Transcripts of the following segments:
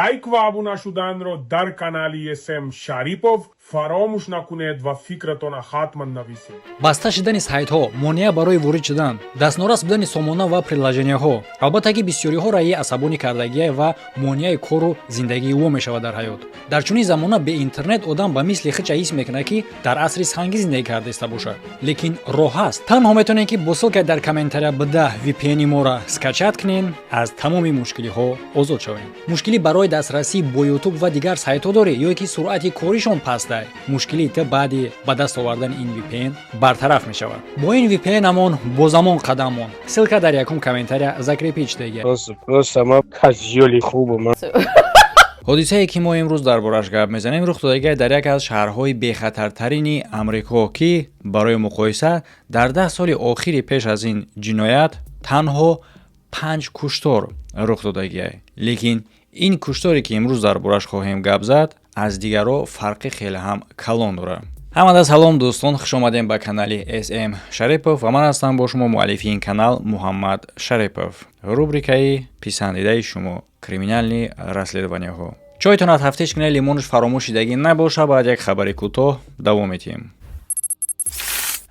Лайк ва обуна шуданро дар канали СМ Шарипов фаромӯш накунед ва фикратона ҳатман нависед. Баста шудани сайтҳо, монеа барои ворид шудан, дастнорас будани сомона ва приложенияҳо, албатта, ки бисёриҳо раи асабонӣ кардагия ва монеаи кору зиндагии ӯ мешавад дар ҳаёт. Дар чунин замона бе интернет одам ба мисли хича ҳис мекунад, ки дар асри сангӣ зиндагӣ кардаиста бошад. Лекин роҳ ҳаст. Танҳо метавонед, ки бо ссылкаи дар комментария буда VPN моро скачать кунед, аз тамоми мушкилиҳо озод шавем. Мушкилӣ барои дастрасӣ бо Ютуб ва дигар сайтҳо дорӣ ё ки суръати коришон пастай? Мушкилии ту баъди ба даст овардани ин VPN бартараф мешавад. Бо ин VPN амон бо замон қадам мон. Ссылка дар якум комментария закрепить шудагия. Просто ман козёли хубам. Ҳодисае, ки мо имрӯз дар бораш гап мезанем, рух додагия дар яке аз шаҳрҳои бехатартарини Амрико, ки барои муқоиса дар 10 соли охири пеш аз ин ҷиноят танҳо панҷ куштор рух додагия. Лекин ин кушторе, ки имрӯз дар бораш хоҳем гап зад, аз дигарро фарқи хеле ҳам калон дорад. Ҳамада салом, дӯстон, хуш омадем ба канали СМ Шарипов ва ман ҳастам бо шумо, муаллифи ин канал Муҳаммад Шарипов. Рубрикаи писандидаи шумо, криминальные расследованияҳо. Чойтон аз ҳафтеш кунед, лимонаш фаромӯш шидагӣ набоша. Баъд як хабари кӯтоҳ давом метиҳем.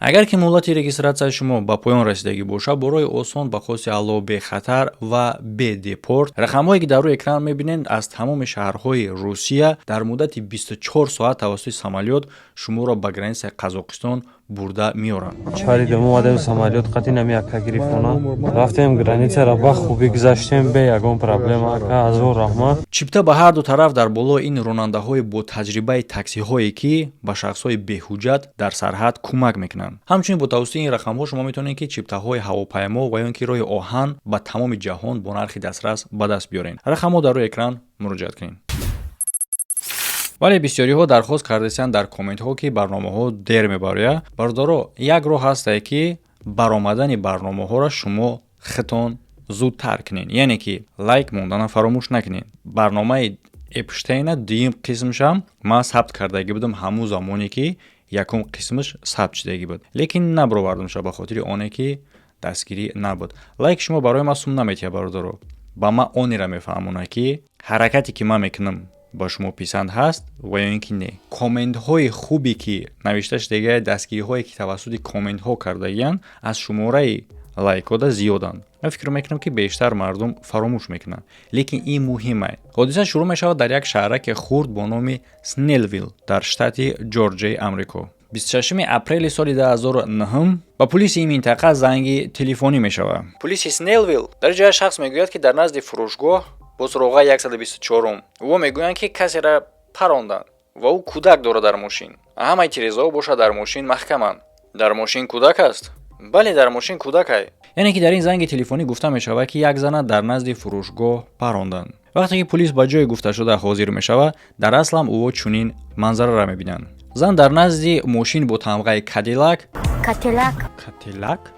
Агар ки муҳлати регистратсияи шумо ба поён расидагӣ бошад, бо роҳи осон, ба хости Аллоҳ, бехатар ва бедепорт, рақамҳое, ки дар рӯи экран мебинед, аз тамоми шаҳрҳои Русия дар муддати 24 соат тавассути самолёт шуморо ба границаи Қазоқистон бурда меоранд. Чаридем, омадем, самолёт қати нами ака гирифтона рафтем, границара ба хубӣ гузаштем, бе ягон проблема. Ака, ҳазор раҳмат. Чипта ба ҳар ду тараф дар болои ин ронандаҳои бо таҷрибаи таксиҳое, ки ба шахсҳои беҳуҷҷат дар сарҳад кӯмак мекунанд. Ҳамчунин бо тавассути ин рақамҳо шумо метавонед, ки чиптаҳои ҳавопаймо ва ё ин ки роҳи оҳан ба тамоми ҷаҳон бо нархи дастрас ба даст биёред. Рақамҳо дар рӯи экран, муроҷиат кунед. Вале бисёриҳо дархост кардастанд дар комментҳо, ки барномаҳо дер мебарояд. Бародаро, як роҳ ҳастае, ки баромадани барномаҳоро шумо хитон зудтар кунед, яъне ки лайк мондана фаромӯш накунед. Барномаи Эпштейна дуюм қисмшам ман сабт кардагӣ будам ҳамун замоне, ки якум қисмаш сабт шудагӣ буд, лекин набаровардамша ба хотири оне, ки дастгирӣ набуд. Лайки шумо барои ман сум наметиҳад, бародаро, ба ман онеро мефаҳмонад, ки ҳаракате, ки ман мекунам, ба шумо писанд ҳаст ва ё ин ки не. Комментҳои хубе, ки навишта шудагия, дастгириҳое, ки тавассути комментҳо кардагиянд, аз шумораи лайкода зиёданд. Ман фикр мекунам, ки бештар мардум фаромӯш мекунанд, лекин ин муҳима. Ҳодиса шурӯъ мешавад дар як шаҳраке хурд бо номи Снелвилл дар штати Ҷорҷияи Амрико. 26 апрели соли 2009 ба пулиси ин минтақа занги телефонӣ мешавад. Пулиси Снелвилл дар ҷоя шахс мегӯяд, ки дар назди фурӯшгоҳ бо суроғаи 124 ӯ мегӯянд, ки касеро паронданд ва ӯ кӯдак дорад дар мошин. Ҳамаи тирезаҳо бошад дар мошин маҳкаманд. Дар мошин кӯдак аст? Бале, дар мошин кӯдакай. Яъне ки дар ин занги телефонӣ гуфта мешавад, ки як зана дар назди фурӯшгоҳ паронданд. Вақте ки пулис ба ҷое гуфташуда ҳозир мешавад, дар аслам ӯ чунин манзараро мебинанд: зан дар назди мошин бо тамғаи Кадилак Кадилак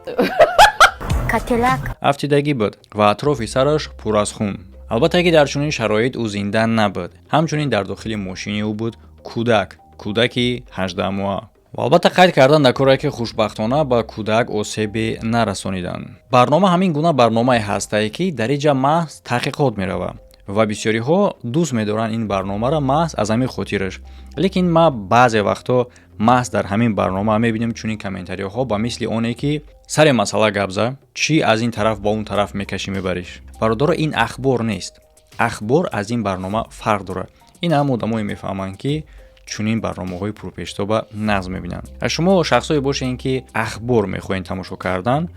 афтидагӣ буд ва атрофи сараш пур аз хун. Албатта, ки дар чунин шароит ӯ зинда набуд. Ҳамчунин дар дохили мошини ӯ буд кӯдак, кӯдаки 18-моҳа. Ва албатта, қайд кардан дар коре, ки хушбахтона ба кӯдак осебе нарасониданд. Барнома ҳамин гуна барномае ҳастае, ки дар инҷа маҳз таҳқиқот меравад ва бисёриҳо дӯст медоранд ин барномаро маҳз аз ҳамин хотираш. Лекин ма баъзе вақтҳо маҳз дар ҳамин барнома мебинем чунин комментариҳо, ба мисли оне, ки сари масъала гап за, чӣ аз ин тараф ба он тараф мекашӣ, мебариш. Бародаро, ин ахбор нест, ахбор аз ин барнома фарқ дорад. Ин ҳам одамое мефаҳманд, ки чунин барномаҳои пурпештоба нағз мебинанд. Шумо шахсое бошед, ки ахбор мехоҳед тамошо кардан,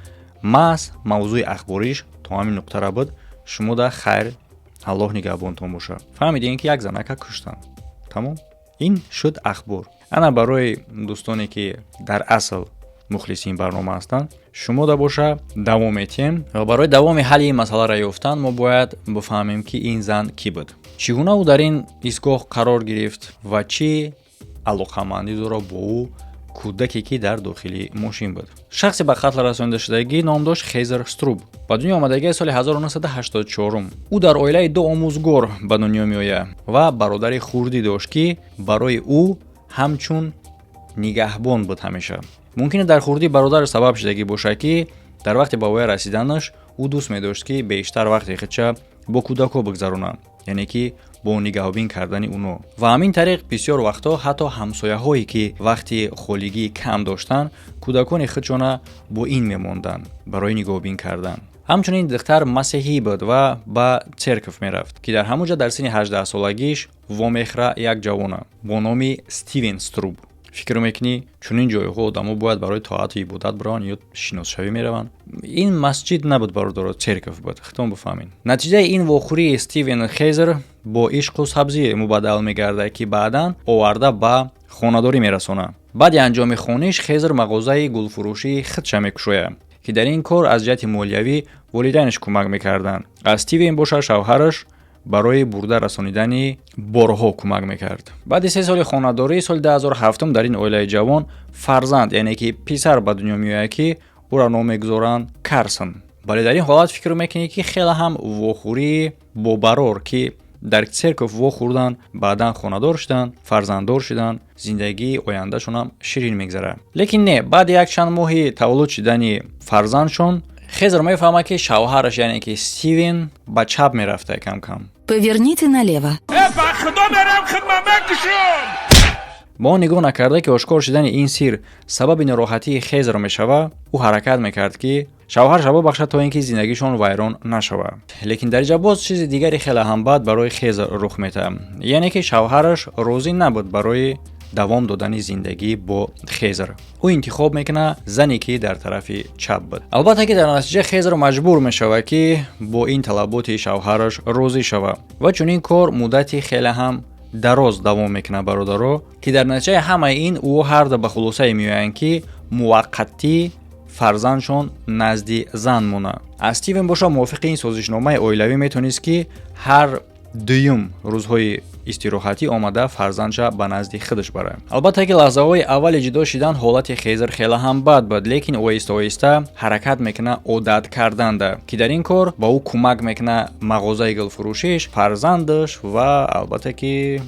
маҳз мавзӯи ахбориш то ҳамин нуқтара буд. Шумо да хайр, Аллоҳ нигаҳбонтон бошад. Фаҳмидем, ки як занака куштанд, тамом, ин шуд ахбор. Ана барои дӯстоне, ки дар асл мухлиси ин барнома ҳастанд, шумо да боша давом метиҳем. Ва барои давоми ҳалли ин масъаларо ёфтан мо бояд бифаҳмем, ки ин зан кӣ буд, чӣ гуна ӯ дар ин истгоҳ қарор гирифт ва чӣ алоқамандӣ дорад бо ӯ кӯдаке, ки дар дохили мошин буд. Шахси ба қатл расонидашудагӣ ном дошт Хезер Струб. Ба дунё омадагии соли 1984. Ӯ дар оилаи ду омӯзгор ба дунё меояд ва бародари хурдӣ дошт, ки барои ӯ ҳамчун нигаҳбон буд ҳамеша. Мумкине, дар хурдӣ бародараш сабаб шудагӣ бошад, ки дар вақти ба воя расиданаш ӯ дӯст медошт, ки бештар вақти худша бо кӯдакҳо бигзаронад, яъне ки Бо нигаҳбин кардани уно ва ҳамин тариқ бисёр вақтҳо ҳатто ҳамсояҳое, ки вақти холигӣ кам доштанд, кӯдакони худшона бо ин мемонданд барои нигоҳбин кардан. Ҳамчунин духтар масеҳӣ буд ва ба церковь мерафт, ки дар ҳамон ҷо дар синни 18-солагиш вомехӯра як ҷавона бо номи Стивен Струб. Фикр мекунӣ, чунин ҷойҳо одамо бояд барои тоату ибодат бираванд ё шиносшавӣ мераванд? Ин масҷид набуд, бародаро, церковь буд, хитон бифаҳмед. Натиҷаи ин вохӯрии Стивен Хезер бо ишқу сабзӣ мубаддал мегардад, ки баъдан оварда ба хонадорӣ мерасонад. Баъди анҷоми хониш Хезер мағозаи гулфурӯшии худша мекушояд, ки дар ин кор аз ҷиҳати молиявӣ волидайнаш кӯмак мекарданд. Аз Стивен бошад, шавҳараш барои бурда расонидани борҳо кӯмак мекард. Баъди 3 соли хонадорӣ, соли 2007 дар ин оилаи ҷавон фарзанд, яъне ки писар, ба дунё меояд, ки ӯро ном мегузоранд Карсон. Бале, дар ин ҳолат фикр мекунӣ, ки хеле ҳам вохӯрии бобарор, ки дар церковь вохӯрданд, баъдан хонадор шуданд, фарзанддор шуданд, зиндагии ояндашонам ширин мегзарад. Лекин не, баъди якчанд моҳи таваллуд шудани фарзандшон Хезер мефаҳмад, ки шавҳараш, яъне ки Стивен, ба чап мерафта кам-кам. Поверните налево. Ба худо мерам, хидма мекушам. Бо он нигоҳ накарда, ки ошкор шудани ин сир сабаби нороҳатии Хезер мешавад, ӯ ҳаракат мекард, ки шавҳарша бубахшад, то ин ки зиндагишон вайрон нашавад. Лекин дар инҷа боз чизи дигари хеле ҳам бад барои Хезер рух метаҳад, яъне ки шавҳараш розӣ набуд барои давом додани зиндагӣ бо Хезер. Ӯ интихоб мекунад зане, ки дар тарафи чап буд. Албатта, ки дар натиҷа Хезер маҷбур мешавад, ки бо ин талаботи шавҳараш розӣ шавад, ва чунин кор муддати хеле ҳам дароз давом мекунад, бародаро, ки дар натиҷаи ҳамаи ин ӯ ҳарду ба хулосае меоянд, ки муваққатӣ фарзандшон назди зан монад. Аз Стивен боша, мувофиқи ин созишномаи оилавӣ, метавонист, ки ҳар дуюм рӯзҳои истироҳатӣ омада фарзандша ба назди худаш барад. Албатта, ки лаҳзаҳои аввали ҷудо шидан ҳолати Хезер хеле ҳам бад буд, лекин оҳиста оҳиста ҳаракат мекунад одат карданда, ки дар ин кор ба ӯ кӯмак мекунад мағозаи гулфурӯшиш, фарзандаш ва, албатта, ки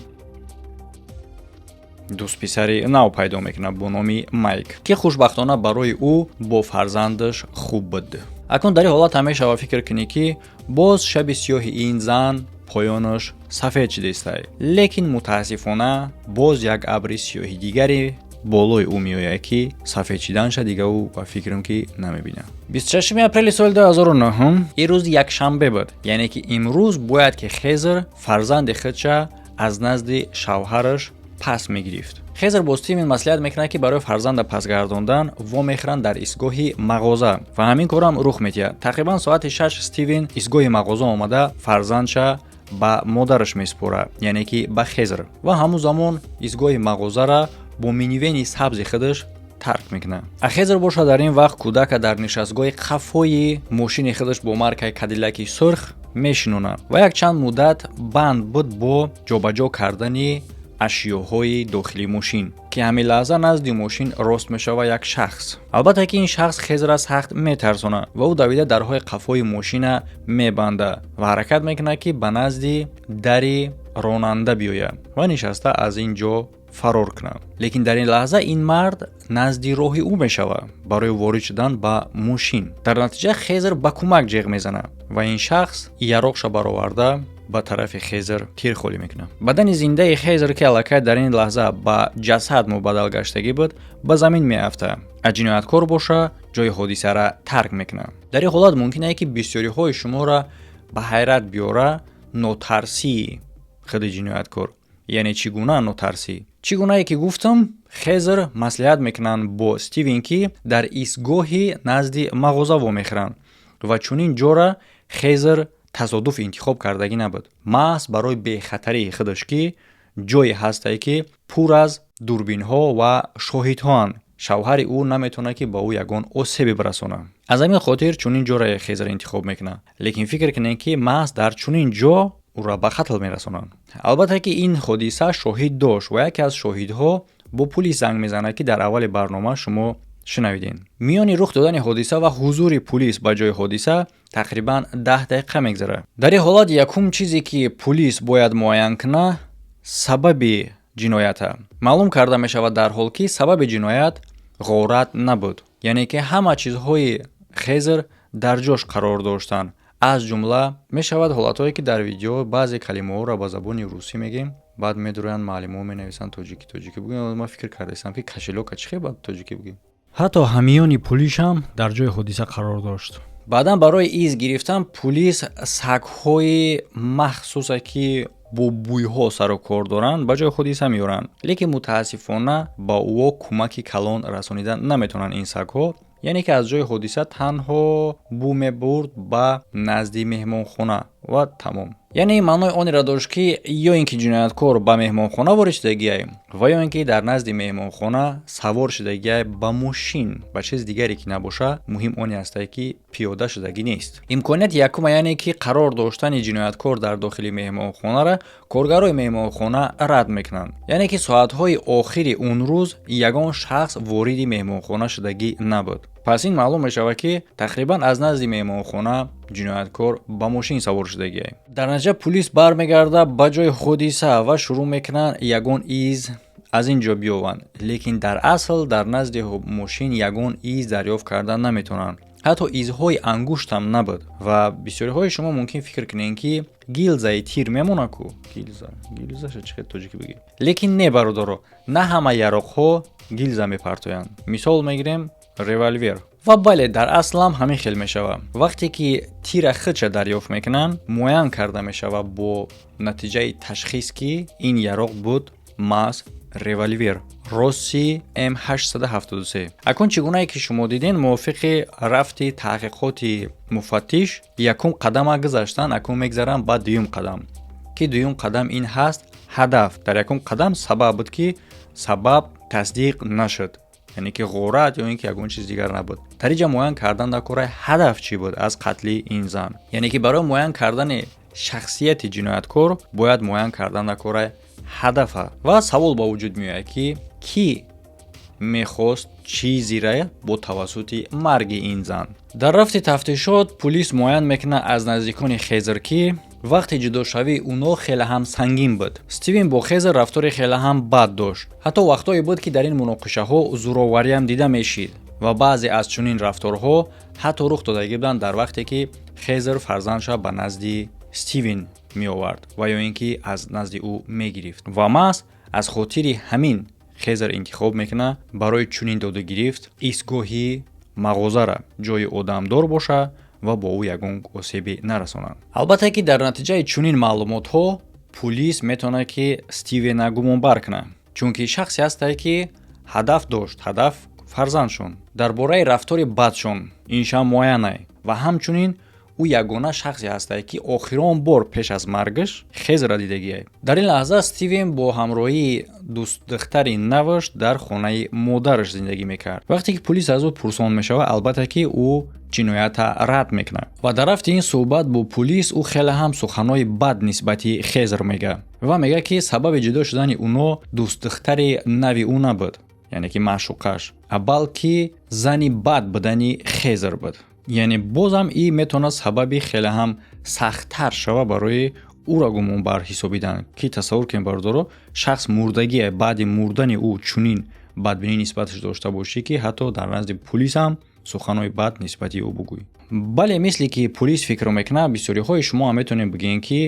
дӯстписари нав пайдо мекунад бо номи Майк, ки хушбахтона барои ӯ бо фарзандаш хуб буд. Акнун дар ин ҳолат ҳамешава фикр кунӣ, ки боз шаби сиёҳи ин зан поёнаш сафед шидаистай, лекин мутаассифона боз як абри сиёҳи дигаре болои ӯ меояд, ки сафед шиданша дига ӯ, ба фикрам, ки намебинад. 26 апрели соли 2009, ин рӯз якшанбе буд, яъне ки имрӯз бояд ки Хезер фарзанди худша аз назди шавҳараш пас мегирифт. Хезер бо Стивен маслиҳат мекунад, ки барои фарзанда пасгардондан вомехӯранд дар истгоҳи мағоза, ва ҳамин корам рух медиҳад. Тақрибан соати 6 Стивен истгоҳи мағоза омада, фарзандша ба модараш месупорад, яъне ки ба Хезер, ва ҳамон замон истгоҳи мағозара бо минивени сабзи худаш тарк мекунад. А Хезер бошад, дар ин вақт кӯдака дар нишастгоҳи қафои мошини худаш бо маркаи Кадиллаки сурх мешинонад ва якчанд муддат банд буд бо ҷобаҷо кардани ашёҳои дохили мошин, ки ҳамин лаҳза назди мошин рост мешавад як шахс. Албатта, ки ин шахс Хезера сахт метарсонад ва ӯ давида дарҳои қафои мошина мебандад ва ҳаракат мекунад, ки ба назди дари ронанда биёяд ва нишаста аз ин ҷо фарор кунад. Лекин дар ин лаҳза ин мард назди роҳи ӯ мешавад барои ворид шудан ба мошин. Дар натиҷа Хезер ба кӯмак ҷеғ мезанад ва ин шахс яроқша бароварда, ба тарафи Хезер тир холӣ мекунад. Бадани зиндаи Хезер, ки аллакай дар ин лаҳза ба ҷасад мубаддал гаштагӣ буд, ба замин меафтад, а ҷинояткор боша, ҷои ҳодисара тарк мекунад. Дар ин ҳолат мумкин е, ки бисёриҳои шуморо ба ҳайрат биёра нотарсии худи ҷинояткор. Яъне чӣ гуна нотарсӣ? Чӣ гунае ки гуфтам, Хезер маслиҳат мекунанд бо Стивен, ки дар истгоҳи назди мағоза вомехӯранд, ва чунин ҷора Хезер тасодуф интихоб кардагӣ набуд, маҳз барои бехатарии худаш, ки ҷое ҳастае, ки пур аз дурбинҳо ва шоҳидҳоанд, шавҳари ӯ наметавонад, ки ба ӯ ягон осебе бирасонад. Аз ҳамин хотир чунин ҷора Хезер интихоб мекунад. Лекин фикр кунед, ки маҳз дар чунин ҷо ӯро ба қатл мерасонанд. Албатта, ки ин ҳодиса шоҳид дошт ва яке аз шоҳидҳо бо пулис занг мезанад, ки дар аввали барнома шумо шунавидем. Миёни рух додани ҳодиса ва ҳузури пулис ба ҷои ҳодиса тақрибан 10 дақиқа мегзарад. Дар ин ҳолат якум чизе, ки пулис бояд муайян кунад, сабаби ҷиноята. Маълум карда мешавад дарҳол, ки сабаби ҷиноят ғорат набуд, яъне ки ҳама чизҳои Хезер дар ҷош қарор доштанд. Аз ҷумла мешавад ҳолатҳое, ки дар видео баъзе калимаҳоро ба забони русӣ мегем, баъд медурӯянд, муаллимҳо менависанд: «Тоҷикӣ, тоҷикӣ бигӯем». Ман фикр кардаистам, ки кошелёк а чӣ хел бояд тоҷикӣ бигӯем. Ҳатто ҳамиёни пулишам дар ҷои ҳодиса қарор дошт. Баъдан барои из гирифтан пулис сагҳои махсусе, ки бо бӯйҳо сару кор доранд, ба ҷои ҳодиса меоранд, лекин мутаассифона ба ӯо кӯмаки калон расонида наметавонанд ин сагҳо. Яъне ки аз ҷои ҳодиса танҳо бӯ мебурд ба назди меҳмонхона ва тамом. Яъне ин маънои онеро дошт, ки ё ин ки ҷинояткор ба меҳмонхона ворид шудагиай ва ё ин ки дар назди меҳмонхона савор шудагиай ба мошин. Ба чизи дигаре ки набоша, муҳим оне ҳастае, ки пиёда шудагӣ нест. Имконияти якума, яъне ки қарор доштани ҷинояткор дар дохили меҳмонхонара коргарои меҳмонхона рад мекунанд. Яъне ки соатҳои охири он рӯз ягон шахс вориди меҳмонхона шудагӣ набуд. Пас ин маълум мешавад, ки тақрибан аз назди меҳмонхона ҷинояткор ба мошин савор шудагиай. Дар натиҷа пулис бармегардад ба ҷои ҳодиса ва шурӯъ мекунанд ягон из аз ин ҷо биёванд, лекин дар асл дар назди мошин ягон из дарёфт карда наметавонанд, ҳатто изҳои ангуштам набуд. Ва бисёриҳои шумо мумкин фикр кунед, ки гилзаи тир мемонад ку, гилза, гилзаша чӣ хел тоҷикӣ бигӯем? Лекин не, бародаро, на ҳама яроқҳо гилза мепартоянд. Мисол мегирем револьвер. Ва бале, дар аслам ҳамин хел мешавад. Вақте ки тира худша дарёфт мекунанд, муайян карда мешавад бо натиҷаи ташхис, ки ин яроқ буд маҳз револьвер Росси М873. Акун чӣ гунае ки шумо диден, мувофиқи рафти таҳқиқоти муфаттиш якум қадама гузаштанд, акун мегзаранд ба дуюм қадам, ки дуюм қадам ин ҳаст ҳадаф. Дар якум қадам сабаб буд, ки сабаб тасдиқ нашуд, яъне ки ғорат ё ин ки ягон чиз дигар набуд. Дар инҷа муайян кардан дар кораи ҳадаф чӣ буд аз қатли ин зан. Яъне ки барои муайян кардани шахсияти ҷинояткор бояд муайян кардан дар кораи ҳадафа. Ва савол ба вуҷуд меояд, ки кӣ мехост чизира бо тавассути марги ин зан. Дар рафти тафтишот пулис муайян мекунад аз наздикони Хезер, ки вақти ҷудошавии уно хеле ҳам сангин буд. Стивен бо Хезер рафтори хеле ҳам бад дошт. Ҳатто вақтҳое буд, ки дар ин муноқишаҳо зӯровариам дида мешид ва баъзе аз чунин рафторҳо ҳатто рух додагӣ буданд дар вақте ки Хезер фарзандша ба назди Стивен меовард ва ё ин ки аз назди ӯ мегирифт. Ва маҳз аз хотири ҳамин Хезер интихоб мекунад барои чунин додугирифт истгоҳи мағозара, ҷои одамдор боша ва бо ӯ ягон осебе нарасонанд. Албатта ки дар натиҷаи чунин маълумотҳо пулис метавонад, ки Стивена гумонбар кунад, чунки шахсе ҳастае, ки ҳадаф дошт, ҳадаф фарзандшон. Дар бораи рафтори бадшон иншам муайянай ва ҳамчунин ӯ ягона шахсе ҳастае, ки охирон бор пеш аз маргаш Хезера дидагиай. Дар ин лаҳза Стивен бо ҳамроҳии дӯстдухтари наваш дар хонаи модараш зиндагӣ мекард. Вақте ки пулис аз ӯ пурсон мешавад, албатта ки ӯ ҷиноята рад мекунад. Ва дар рафти ин суҳбат бо пулис ӯ хеле ҳам суханҳои бад нисбати Хезер мегӯяд ва мегӯяд, ки сабаби ҷудо шудани уно дӯстдухтари нави ӯ набуд, яъне ки маъшуқаш, балки зани бад будани Хезер буд. Яъне бозам ин метавонад сабаби хеле ҳам сахттар шава барои ӯро гумонбар ҳисобидан. Ки тасаввур кунед, бародаро, шахс мурдагие, баъди мурдани ӯ чунин бадбинӣ нисбаташ дошта бошӣ, ки ҳатто дар назди пулис ҳам суханҳои бад нисбати ӯ бугӯӣ. Бале, мисле ки пулис фикр мекунад, бисёриҳои шумо ҳам метавонед бигӯед, ки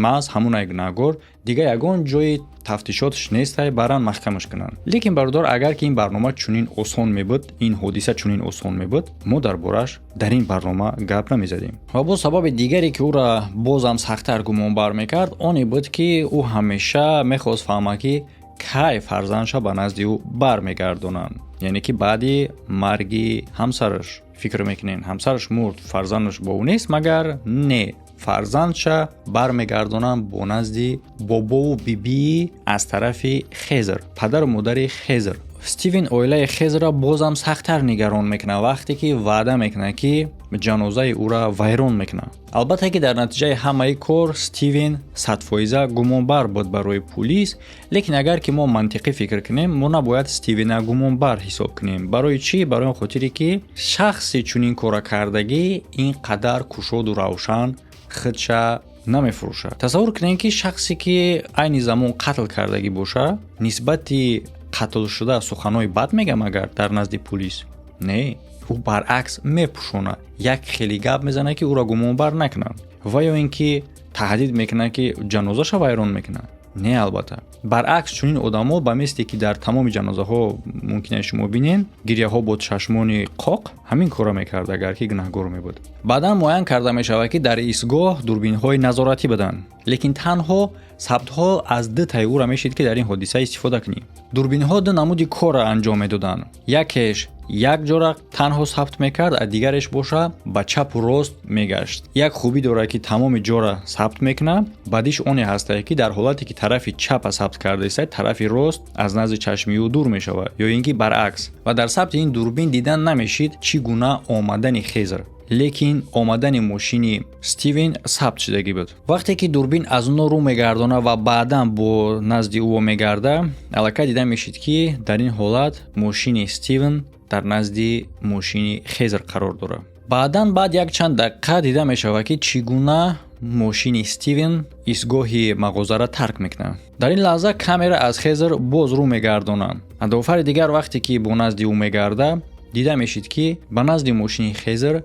маҳз ҳамунай гунаҳгор, дигар ягон ҷои тафтишоташ нестай, баран маҳкамаш кунанд. Лекин, бародар, агар ки ин барнома чунин осон мебуд, ин ҳодиса чунин осон мебуд, мо дар борааш дар ин барнома гап намезадем. Ва боз сабаби дигаре, ки ӯра бозам сахттар гумонбар мекард, оне буд, ки ӯ ҳамеша мехост фаҳмад, ки кай фарзандша ба назди ӯ бармегардонанд. Яъне ки баъди марги ҳамсараш, фикр мекунед, ҳамсараш мурд, фарзандаш бо ӯ нест, магар не, фарзандша бармегардонанд бо назди бобову бибии аз тарафи Хезер, падару модари Хезер. Стивен оилаи Хезерро бозам сахттар нигарон мекунад, вақте ки ваъда мекунад, ки ҷанозаи ӯра вайрон мекунад. Албатта ки дар натиҷаи ҳамаи кор Стивен 100% гумонбар буд барои пулис. Лекин агар ки мо мантиқӣ фикр кунем, мо набояд Стивена гумонбар ҳисоб кунем. Барои чӣ? Барои он хотире, ки шахси чунин кора кардагӣ ин қадар кушоду равшан худша намефурӯшад. Тасаввур кунем, ки шахсе, ки айни замон қатл кардагӣ боша, нисбати қатлшуда суханҳои бад мегам агар дар назди пулис не. Ӯ баръакс мепӯшонад, як хеле гап мезанад, ки ӯро гумонбар накунанд, ва ё ин ки таҳдид мекунад, ки ҷанозаша вайрон мекунад. Не, албатта, баръакс, чунин одамо, ба мисле ки дар тамоми ҷанозаҳо мумкин аст шумо бинен, гиряҳо бо чашмони қоқ, ҳамин корро мекард, агар ки гунаҳгор мебуд. Баъдан муайян карда мешавад, ки дар истгоҳ дурбинҳои назоратӣ буданд, лекин танҳо сабтҳо аз ду таи ӯра мешид, ки дар ин ҳодиса истифода кунӣ. Дурбинҳо ду намуди корро анҷом медоданд: якеш як ҷора танҳо сабт мекард, а дигареш боша ба чапу рост мегашт. Як хубӣ дорад, ки тамоми ҷора сабт мекунад. Бадиш оне ҳастае, ки дар ҳолате ки тарафи чапа сабт кардаистад, тарафи рост аз назди чашми ӯ дур мешавад ё ин ки баръакс. Ва дар сабти ин дурбин дидан намешид, чӣ гуна омадани Хезр, лекин омадани мошини Стивен сабт шудагӣ буд. Вақте ки дурбин аз оно рӯ мегардона ва баъдан бо назди ӯ мегарда, аллакай дида мешид, ки дар ин ҳолат мошини Стивен дар назди мошини Хезр қарор дорад. Баъдан баъд якчанд дақиқа дида мешавад, ки чӣ гуна мошини Стивен истгоҳи мағозаро тарк мекунад. Дар ин лаҳза камера аз Хезр боз рӯ мегардонад. Дофари дигар, вақте ки бо назди ӯ мегарда, дида мешид, ки ба назди мошини Хезр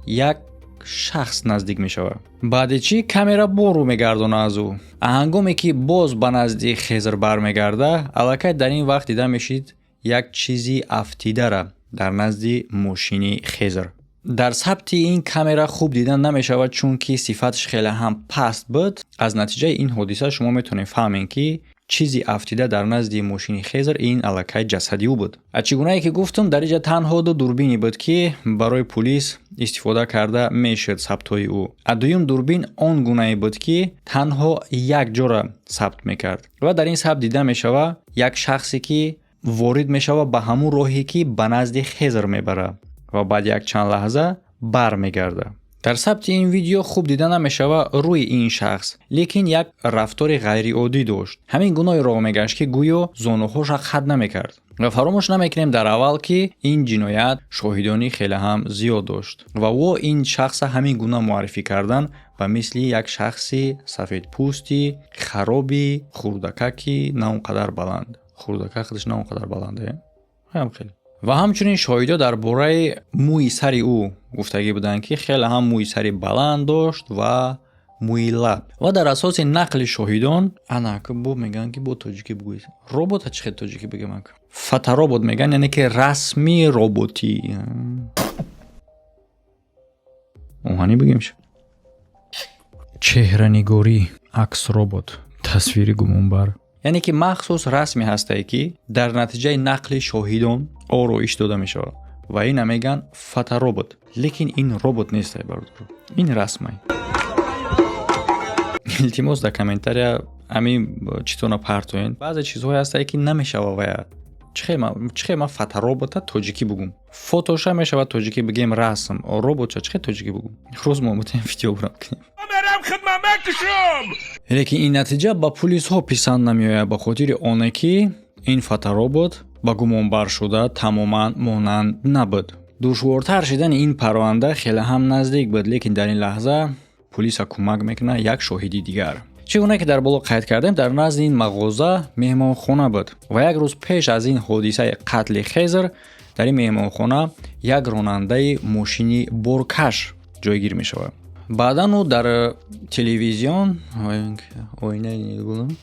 як шахс наздик мешавад. Баъде чӣ камера бо рӯ мегардона аз ӯ. Ҳангоме ки боз ба назди Хезр бармегарда, аллакай дар ин вақт дида мешид як чизи афтидара дар назди мошини Хезр. Дар сабти ин камера хуб дида намешавад, чунки сифаташ хеле ҳам паст буд. Аз натиҷаи ин ҳодиса шумо метавонед фаҳмед, ки чизи афтида дар назди мошини Хезр ин аллакай ҷасади ӯ буд. А чӣ гунае ки гуфтам, дар инҷа танҳо ду дурбине буд, ки барои пулис истифода карда мешуд сабтҳои ӯ. А дуюм дурбин он гунае буд, ки танҳо як ҷора сабт мекард, ва дар ин сабт дида мешавад як шахсе, ки ворид мешавад ба ҳамун роҳе, ки ба назди Хезр мебарад, ва баъд якчанд лаҳза бармегардад. Дар сабти ин видео хуб дида намешавад рӯи ин шахс, лекин як рафтори ғайриоддӣ дошт. Ҳамин гунои роҳ мегашт, ки гӯё зонуҳоша қат намекард. Ва фаромӯш намекунем дар аввал, ки ин ҷиноят шоҳидони хеле ҳам зиёд дошт ва ӯ ин шахса ҳамин гуна муаррифӣ кардан, ба мисли як шахси сафедпӯсти хароби хурдакаки на он қадар баланд. Хурдакак худаш на он қадар баланде ҳам хеле. Ва ҳамчунин шоҳидо дар бораи мӯи сари ӯ гуфтагӣ буданд, ки хеле ҳам мӯи сари баланд дошт ва мӯи лаб. Ва дар асоси нақли шоҳидон, анак бо мегӯянд, ки бо тоҷикӣ бигӯед, робота чӣ хел тоҷикӣ бигӯям? Ак фоторобот мегӯянд, яъне ки расми роботӣ, оҳанӣ бигем, чеҳранигорӣ, акс робот, тасвири гумонбар, яъне ки махсус расме ҳастае, ки дар натиҷаи нақли шоҳидон ороиш дода мешавад, ва ина мегӯянд фоторобот. Лекин ин робот нестай, бародаро, ин расмай. Илтимос, дар комментария ҳамин чизона партоен. Баъзе чизҳое ҳастае, ки намешава вая. Чӣ хел ман фоторобота тоҷикӣ бугум? Фотоша мешавад тоҷикӣ бигем, расм. Роботша чӣ хел тоҷикӣ бугум? Рӯз мо мотем видео бурам кунем. Лекин ин натиҷа ба пулисҳо писанд намеояд, ба хотири оне ки ин фоторобот ба гумонбаршуда тамоман монанд набуд. Душвортар шудани ин парванда хеле ҳам наздик буд, лекин дар ин лаҳза пулиса кӯмак мекунад як шоҳиди дигар. Чӣ гуна ки дар боло қайд кардем, дар назди ин мағоза меҳмонхона буд ва як рӯз пеш аз ин ҳодисаи қатли Хезр дар ин меҳмонхона як ронандаи мошини боркаш ҷойгир мешавад. Баъдан ӯ дар телевизион, оинаи нилгун,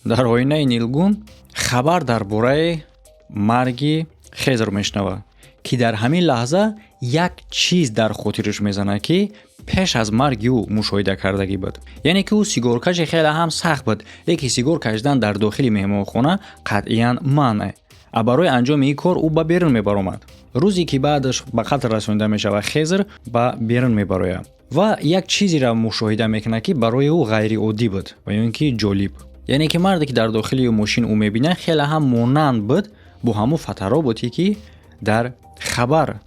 дар оинаи нилгун хабар дар бораи марги Хезр мешунавад, ки дар ҳамин лаҳза як чиз дар хотираш мезанад, ки пеш аз марги ӯ мушоҳида кардагӣ буд. Яъне ки ӯ сигоркаши хеле ҳам сахт буд, лекин сигор кашидан дар дохили меҳмонхона қатъиян манъ, а барои анҷоми ин кор ӯ ба берун мебаромад. Рӯзе ки баъдаш ба қатл расонида мешавад, Хезр ба берун мебарояд ва як чизеро мушоҳида мекунад, ки барои ӯ ғайриоддӣ буд ва ё ин ки ҷолиб. Яъне ки марде, ки дар дохили мошин ӯ мебинад, хеле ҳам монанд буд бо ҳамон фотороботе, ки дар хабар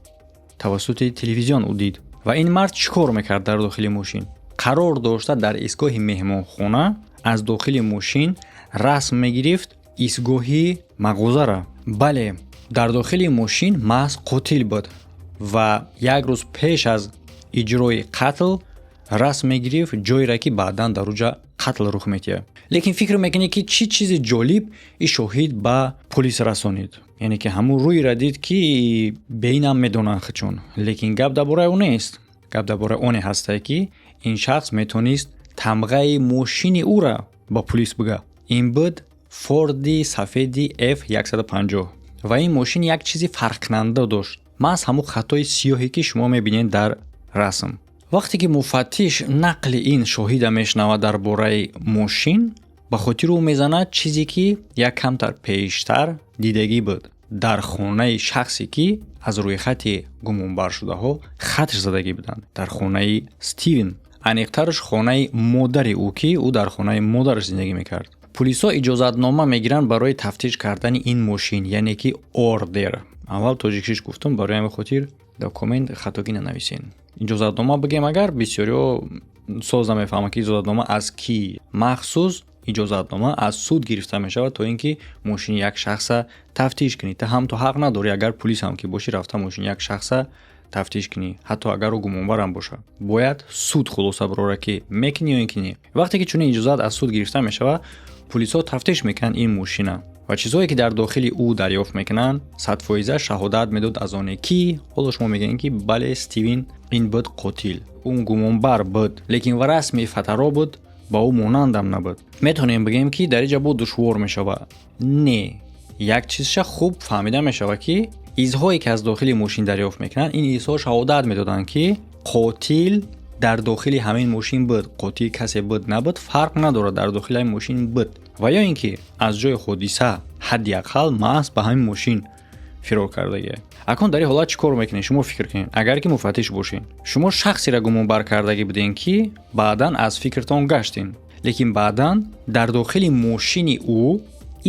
тавассути телевизион ӯ дид. Ва ин мард чӣ кор мекард дар дохили мошин? Қарор дошта дар истгоҳи меҳмонхона аз дохили мошин расм мегирифт истгоҳи мағозара. Бале, дар дохили мошин маҳз қотил буд ва як рӯз пеш аз иҷрои қатл расм мегирифт ҷойеро, ки баъдан дар уҷа қатл рух медиҳад. Лекин фикр мекунед, ки чӣ чизи ҷолиб ин шоҳид ба полис расонид? Яъне ки ҳамун рӯйра дид, ки беинам медонанд худшон. Лекин гап дар бораи ӯ нест, гап дар бораи оне ҳастае, ки ин шахс метонист тамғаи мошини ӯра ба пулис бига. Ин буд Форди сафеди F150 ва ин мошин як чизи фарқкунанда дошт, маҳз ҳамун хатои сиёҳе, ки шумо мебинед дар расм. Вақте ки муфаттиш нақли ин шоҳида мешунавад дар бораи мошин, ба хотири ӯ мезанад чизе, ки як камтар пештар дидагӣ буд дар хонаи шахсе, ки аз рӯйхати гумонбаршудаҳо хатш задагӣ буданд, дар хонаи Стивен, аниқтараш хонаи модари ӯ, ки ӯ дар хонаи модараш зиндагӣ мекард. Пулисҳо иҷозатнома мегиранд барои тафтиш кардани ин мошин, яъне ки ордер. Аввал тоҷикшиш гуфтум, барои ҳамин хотир дар коммент хатогӣ нанависен. Иҷозатнома бигем агар, бисёриҳо соз намефаҳманд, ки иҷозатнома аз кӣ. Махсус иҷозатнома аз суд гирифта мешавад, то ин ки мошини як шахса тафтиш кунӣ. Ту ҳам ту ҳақ надорӣ, агар пулис ҳам ки бошӣ, рафта мошини як шахса тафтиш кунӣ, ҳатто агар ӯ гумонбарам бошад. Бояд суд хулоса барорад, ки мекунӣ ё ин ки не. Вақте ки чунин иҷозат аз суд гирифта мешавад, пулисҳо тафтиш мекунанд ин мошина ва чизҳое, ки дар дохили ӯ дарёфт мекунанд, 100% шаҳодат медод аз оне, ки ҳоло шумо мегӯед, ки бале, Стивен ин буд қотил. Ӯ гумонбар буд, лекин ва расми фатаро буд, ба ӯ монандам набуд. Метавонем бигӯем, ки дар инҷа бо душвор мешавад? Не, як чизша хуб фаҳмида мешавад, ки изҳое, ки аз дохили мошин дарёфт мекунанд, ин изҳо шаҳодат медоданд, ки қотил дар дохили ҳамин мошин буд. Қотил касе буд, набуд, фарқ надорад, дар дохили ҳамин мошин буд ва ё ин ки аз ҷои ҳодиса ҳадди ақал маҳз ба ҳамин мошин фирор кардагия. Акнун дар ин ҳолат чӣ кор мекунед? Шумо фикр кунед, агар ки муфаттиш бошед. Шумо шахсеро гумонбар кардагӣ будем, ки баъдан аз фикртон гаштем, лекин баъдан дар дохили мошини ӯ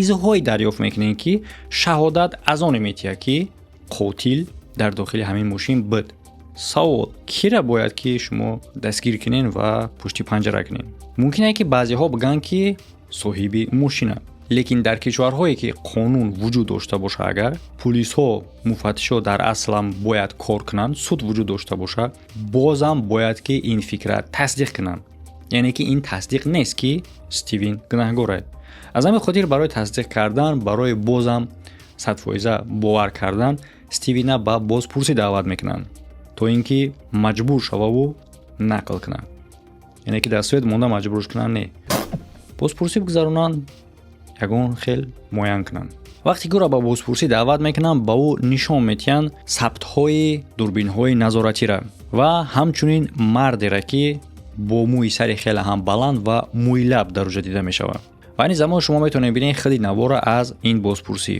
изҳое дарёфт мекунед, ки шаҳодат аз оне метиҳад, ки қотил дар дохили ҳамин мошин буд. Савол: кира бояд ки шумо дастгир кунед ва пушти панҷара кунед? Мумкин е, ки баъзеҳо бигӯянд, ки соҳиби мошина. Лекин дар кишварҳое, ки қонун вуҷуд дошта бошад, агар пулисҳо, муфаттишҳо дар аслам бояд кор кунанд, суд вуҷуд дошта бошад, бозам бояд ки ин фикра тасдиқ кунанд. Яъне ки ин тасдиқ нест, ки Стивен гунаҳгор аст. Аз ҳамин хотир барои тасдиқ кардан, барои бозам 100% бовар кардан, Стивена ба бозпурсӣ даъват мекунанд, то ин ки маҷбур шававу нақл кунанд. Яъне ки дар свет монда маҷбурш кунанд, не, бозпурсӣ бигзаронанд, ягон хел муайян кунанд. Вақте ки ӯро ба бозпурсӣ даъват мекунанд, ба ӯ нишон медиҳанд сабтҳои дурбинҳои назоратира ва ҳамчунин мардера, ки бо мӯи сари хеле ҳам баланд ва мӯйлаб дар оҷа дида мешавад. Ва айни замон шумо метавонед бинед худи навора аз ин бозпурсӣ.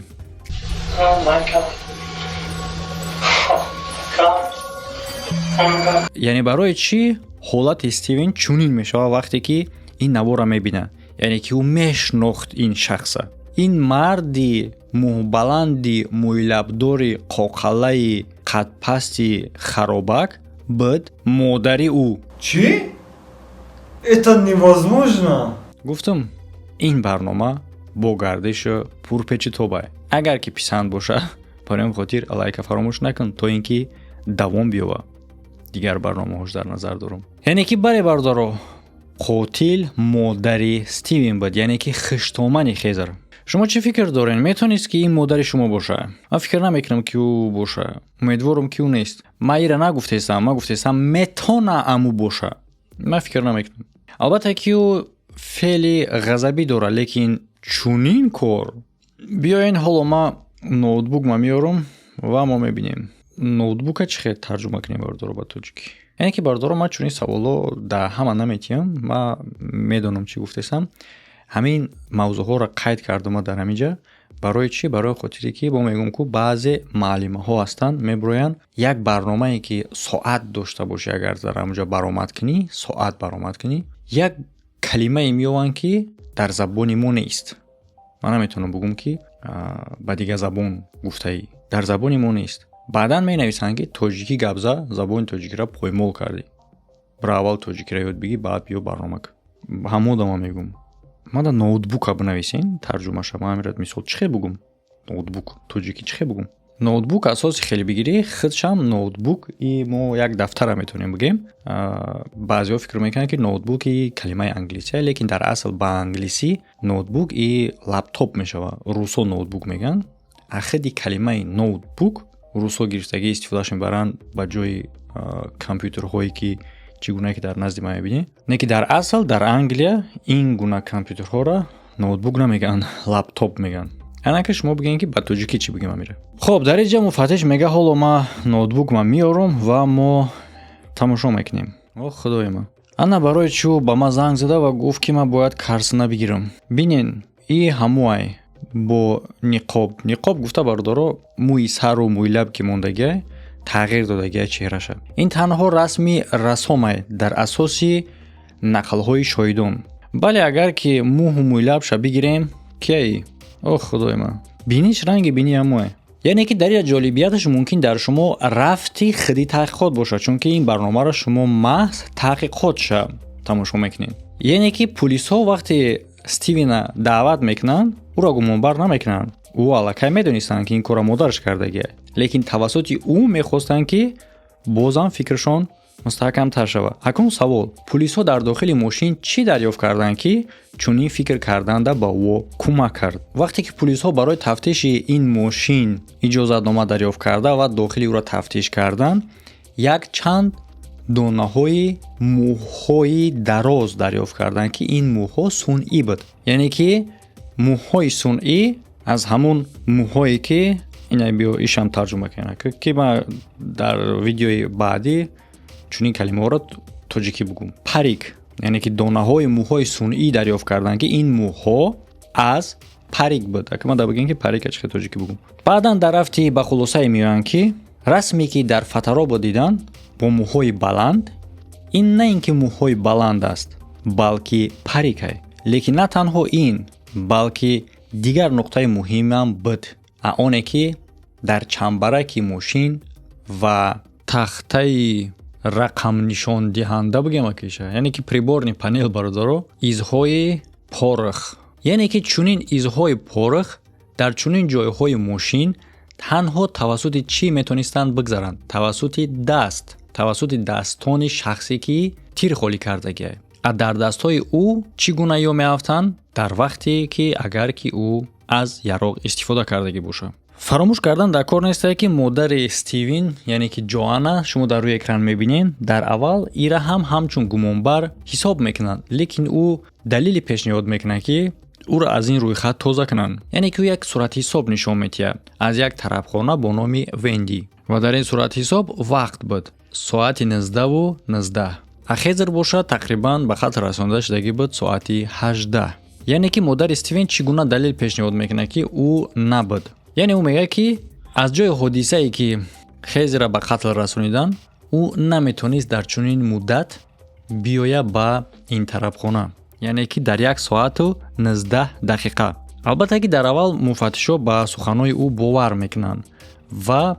Oh my God. Oh God. Oh my God. Яъне барои чӣ ҳолати Стивен чунин мешавад, вақте ки ин навора мебинад? Яъне ки ӯ мешнохт ин шахса. Ин марди мӯҳбаланди мӯйлабдори қоқалаи қадпасти харобак буд модари ӯ. Чӣ? Это невозможно! Гуфтам, ин барнома бо гардишу пурпечитоба. Агар ки писанд боша, барои ин хотир лайка фаромӯш накун, то ин ки давом биёба. Дигар барномаҳош дар назар дорам. Яъне ки бале, бародаро, қотил модари Стивен буд, яъне ки хиштомани хезар. Шумо чӣ фикр доред? Метавонист, ки ин модари шумо боша? Ман фикр намекунам, ки ӯ боша. Умедворам, ки ӯ нест. Ман ира нагуфтестам, ман гуфтестам, метона амӯ боша. Ман фикр намекунам. Албатта, ки ӯ феъли ғазабӣ дорад, лекин чунин кор. Биёен, ҳоло ман ноутбук ма меорам ва мо мебинем. Ноутбука чӣ хел тарҷума кунем, бародаро, ба тоҷикӣ? Яъне ки, бародаро, ман чунин саволҳо дар ҳама наметиҳам. Ман медонам, чӣ гуфтестам. Ҳамин мавзӯъҳоро қайд кардам дар ҳамин ҷа. Барои чӣ? Барои хотире ки бо мегӯм, ку баъзе маълимаҳо ҳастанд, мебироянд як барномае, ки соат дошта бошӣ, агар дар ҳамонҷо баромад кунӣ, соат баромад кунӣ, як калимае меёванд, ки дар забони мо нест. Ман наметавонам бигӯм, ки ба дигар забон гуфтаӣ, дар забони мо нест. Баъдан менависанд, ки тоҷикӣ гап за, забони тоҷикиро поймол кардӣ. Бира, аввал тоҷикиро ёд бигир, баъд биё барнома кун. Ҳамодама мегӯм, мада ноутбука бинависен тарҷумаша. Ман ҳамира мисол чӣ хел бугум? Ноутбук тоҷикӣ чӣ хел бугум? Ноутбук асоси хеле бигирӣ, худшам ноутбук и мо як дафтара метавонем бигем. Баъзеҳо фикр мекунанд, ки ноутбук и калимаи англисия, лекин дар асл ба англисӣ ноутбук и лаптоп мешавад. Русо ноутбук мегӯянд. Ахиди калимаи ноутбук русҳо гирифтагӣ, истифодаш мебаранд ба ҷои компютерҳое, ки чӣ гуна ки дар назди ма мебинед. Не ки дар асл дар Англия ин гуна компютерҳоро ноутбук намегӯянд, лаптоп мегӯянд. Анака шумо бигӯед, ки ба тоҷикӣ чӣ бигем амира? Хоб, дар инҷа муфаттиш мега: «Ҳоло ма ноутбукма меорам ва мо тамошо мекунем». О худои ман, ана барои чӣ ӯ ба ман занг зада ва гуфт, ки ман бояд корзина бигирам? Бинен, и ҳамуай бо ниқоб. Ниқоб гуфта, бародаро, мӯи сару мӯи лаб ки мондагиай, тағйир додагиай чеҳраша. Ин танҳо расми рассомай дар асоси нақлҳои шоҳидон. Бале, агар ки мӯҳу мӯи лабша бигирем, кияи? О худои ман, биниш ранги бини ҳамуай. Яъне ки дар як ҷолибияташ мумкин дар шумо рафти хиди таҳқиқот бошад, чунки ин барномаро шумо маҳз таҳқиқотша тамошо мекунед. Яъне ки пулисҳо вақте Стивена даъват мекунанд, ӯро гумонбар намекунанд. Ӯ аллакай медонистанд, ки ин корро модараш кардагия, лекин тавассути ӯ мехостанд, ки бозам фикрашон мустаҳкамтар шавад. Акнун савол: пулисҳо дар дохили мошин чӣ дарёфт карданд, ки чунин фикр карданда ба ӯ кӯмак кард? Вақте ки пулисҳо барои тафтиши ин мошин иҷозатнома дарёфт карда ва дохили ӯро тафтиш карданд, як чанд донаҳои мӯҳои дароз дарёфт карданд, ки ин мӯҳо сунъӣ буд. Яъне ки мӯҳои сунъӣ аз ҳамун мӯҳое, ки ина биё ишам тарҷума кунам, ки ман дар видеои баъдӣ чунин калимаҳоро тоҷикӣ бугӯм. Парик, яъне ки донаҳои мӯҳои сунъӣ дарёфт карданд, ки ин мӯҳо аз парик буд. Ака ман да бигем, ки парика чӣ хел тоҷикӣ бугӯм. Баъдан дар рафти ба хулосае меоянд, ки расме, ки дар фоторобот диданд бо мӯҳои баланд, ин на ин ки мӯҳои баланд аст, балки парикай. Лекин на танҳо ин, балки дигар нуқтаи муҳимам буд, а оне ки дар чамбараки мошин ва тахтаи рақамнишондиҳанда бигем акиша, яъне ки приборный панел, бародаро, изҳои порох. Яъне ки чунин изҳои порох дар чунин ҷойҳои мошин танҳо тавассути чӣ метонистанд бигзаранд? Тавассути даст, тавассути дастони шахсе, ки тир холӣ кардагиай. А дар дастҳои ӯ чӣ гуна ё меафтанд, дар вақте ки агар ки ӯ аз яроқ истифода кардагӣ бошад? Фаромӯш кардан дар кор нестае, ки модари Стивен, яъне ки Ҷоанна, шумо дар рӯи экран мебинед, дар аввал ира ҳам ҳамчун гумонбар ҳисоб мекунанд, лекин ӯ далеле пешниҳод мекунад, ки ӯро аз ин рӯйхат тоза кунанд. Яъне ки ӯ як суратҳисоб нишон медиҳад аз як тарабхона бо номи Венди ва дар ин суратҳисоб вақт буд соати 19:19, а хезр бошад, тақрибан ба хатр расонда шудагӣ буд соати 18. Яъне ки модари Стивен чӣ гуна далел пешниҳод мекунад, ки ӯ набуд? Яъне ӯ мегӯяд, ки аз ҷои ҳодисае, ки Хезера ба қатл расонидан, ӯ наметонист дар чунин муддат биёяд ба ин тарабхона, яъне ки дар 1 соату 19 дақиқа. Албатта ки дар аввал муфаттишо ба суханҳои ӯ бовар мекунанд ва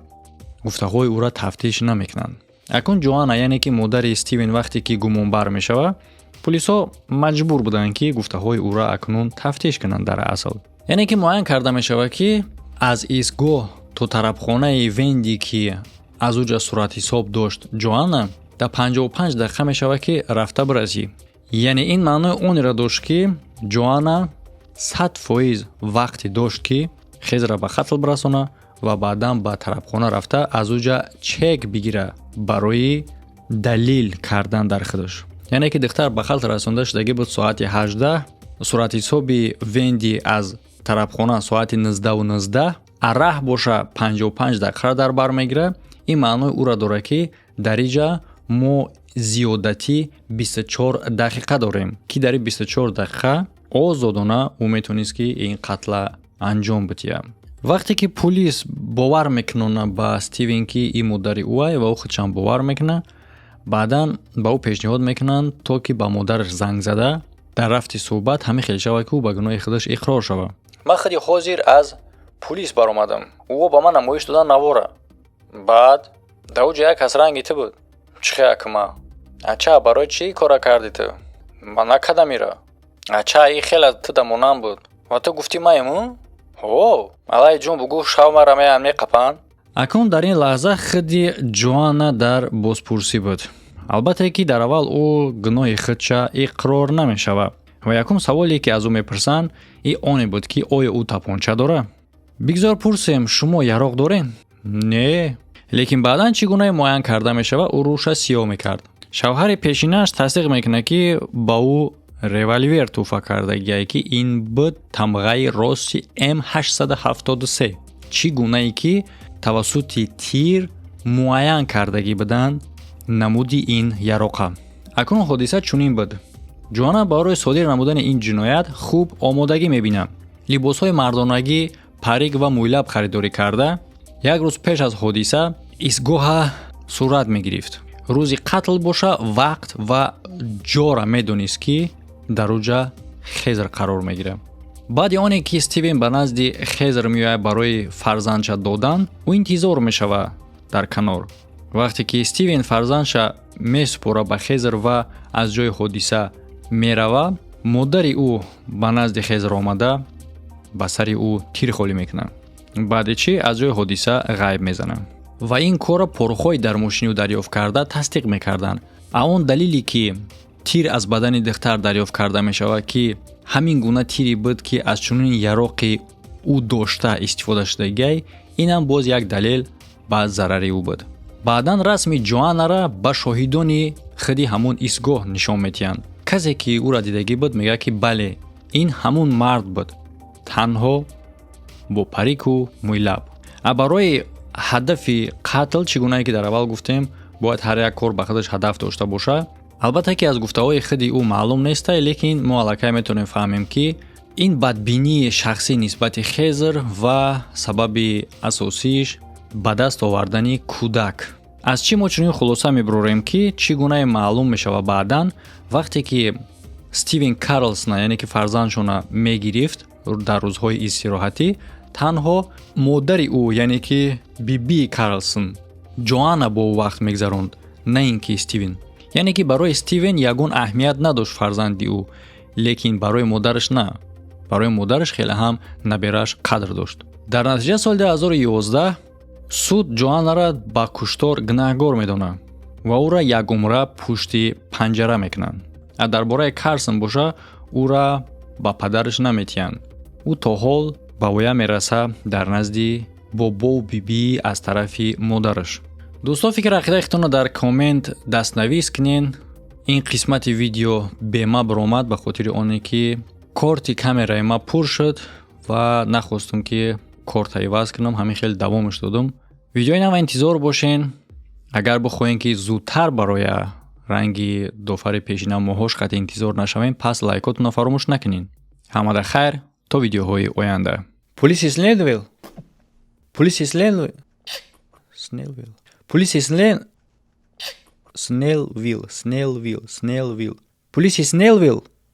гуфтаҳои ӯро тафтиш намекунанд. Акнун Ҷоанна, яъне ки модари Стивен, вақте ки гумонбар мешавад, пулисҳо маҷбур буданд, ки гуфтаҳои ӯро акнун тафтиш кунанд. Дар асл, яъне ки муайян карда мешавад, ки аз истгоҳ то тарабхонаи Венди, ки аз уҷа суратҳисоб дошт Ҷоанна, дар 55 дақиқа мешавад, ки рафта бирасӣ. Яъне ин маънои онеро дошт, ки Ҷоанна 100% вақте дошт, ки Хезра ба қатл бирасона ва баъдан ба тарабхона рафта, аз уҷа чек бигира барои далил кардан дар худаш. Яъне ки духтар ба қатл расонда шудагӣ буд соати 18, суратҳисоби Венди аз тарабхона соати 19:19, а раҳ боша 55 дақиқа дар бар мегирад. Ин маънои ӯро дорад, ки дар иҷа мо зиёдатӣ 24 дақиқа дорем, ки дар ин 24 дақиқа озодона ӯ метавонист, ки ин қатла анҷом бидиҳад. Вақте ки пулис бовар мекунона ба Стивен, ки ин модари ӯай, ва ӯ худшам бовар мекунад, баъдан ба ӯ пешниҳод мекунанд, то ки ба модараш занг зада, дар рафти суҳбат ҳамин хел шавад, ки ӯ ба гуноҳи худаш иқрор шавад. Ман худи ҳозир аз пулис баромадам. Ӯ ба ман намоиш додан навора. Баъд дар уҷа як кас ранги ту буд. Чӣ хеякма? Ача, барои чӣ кора кардӣ ту? Ман накардам ира. Ача, и хела ту да монанд буд ва ту гуфтӣ маем. Ҳо, алай ҷун, бугӯ, шав мара меян меқапанд. Акнун дар ин лаҳза худи Ҷоанна дар бозпурсӣ буд. Албатта ки дар аввал ӯ гуноҳи худша иқрор намешавад ва якум саволе, ки аз ӯ мепурсанд, и оне буд, ки оё ӯ тапонча дорад. Бигзор пурсем, шумо яроқ дорен? Не. Лекин баъдан чӣ гунае муайян карда мешавад, ӯ рӯша сиёҳ мекард. Шавҳари пешинааш тасдиқ мекунад, ки ба ӯ револьвер тӯҳфа кардагие, ки ин буд тамғаи Росси М873. Чӣ гунае ки тавассути тир муайян кардагӣ буданд намуди ин яроқа. Акнун ҳодиса чунин буд: Ҷоана барои содир намудани ин ҷиноят хуб омодагӣ мебинад. Либосҳои мардонагӣ, парик ва мӯйлаб харидорӣ карда, як рӯз пеш аз ҳодиса истгоҳа сурат мегирифт. Рӯзи қатл боша, вақт ва ҷора медонист, ки дар уҷа Хезр қарор мегирад. Баъди оне ки Стивен ба назди Хезр меояд барои фарзандша додан, ӯ интизор мешавад дар канор. Вақте ки Стивен фарзандша месупора ба Хезр ва аз ҷои ҳодиса мерава, модари ӯ ба назди Хезр омада, ба сари ӯ тир холӣ мекунад. Баъде чӣ аз ҷои ҳодиса ғайб мезанад. Ва ин корро порохҳои дар мошини ӯ дарёфт карда тасдиқ мекарданд. А он далеле, ки тир аз бадани духтар дарёфт карда мешавад, ки ҳамин гуна тире буд, ки аз чунин яроқи ӯ дошта истифода шудагиай, инам боз як далел ба зарари ӯ буд. Баъдан расми Ҷоаннара ба шоҳидони худи ҳамон истгоҳ нишон медиҳанд. Касе ки ӯра дидагӣ буд, мегӯяд, ки бале, ин ҳамун мард буд, танҳо бо парику мӯйлаб. А барои ҳадафи қатл, чӣ гунае ки дар аввал гуфтем, бояд ҳар як кор ба худаш ҳадаф дошта бошад. Албатта, ки аз гуфтаҳои худи ӯ маълум нестай, лекин мо аллакай метавонем фаҳмем, ки ин бадбинии шахсӣ нисбати Хезр ва сабаби асосииш ба даст овардани кӯдак. Аз чӣ мо чунин хулоса мебурорем, ки чӣ гунае маълум мешавад баъдан, вақте ки Стивен Карлсона, яъне ки фарзандшона, мегирифт дар рӯзҳои истироҳатӣ, танҳо модари ӯ, яъне ки бибии Карлсон Ҷоанна, бо ӯ вақт мегзаронд, на ин ки Стивен. Яъне ки барои Стивен ягон аҳамият надошт фарзанди ӯ, лекин барои модараш на, барои модараш хеле ҳам наберааш қадр дошт. Дар натиҷа соли 2011 суд Ҷоаннаро ба куштор гунаҳгор медонад ва ӯра якумра пушти панҷара мекунанд. А дар бораи Карсон боша, ӯра ба падараш наметиҳанд. Ӯ то ҳол ба воя мераса дар назди бобову бибӣ аз тарафи модараш. Дӯстон, фикр ақидаи худтонро дар коммент дастнавис кунен. Ин қисмати видео бема баромад ба хотири оне ки корти камераи ма пур шуд ва нахостум, ки корта иваз кунам, ҳамин хел давомаш додум. Видеои нава интизор бошен. Агар бихоҳем, ки зудтар барои ранги дофари пешина моҳош қати интизор нашавем, пас лайкотонро фаромӯш накунед. Ҳамада хайр, то видеоҳои оянда. Полиси Снелвилл, полиси Снелвилл, Снелвилл, полиси Снелвилл, Снелвилл, Снелвилл, полиси Снелвилл.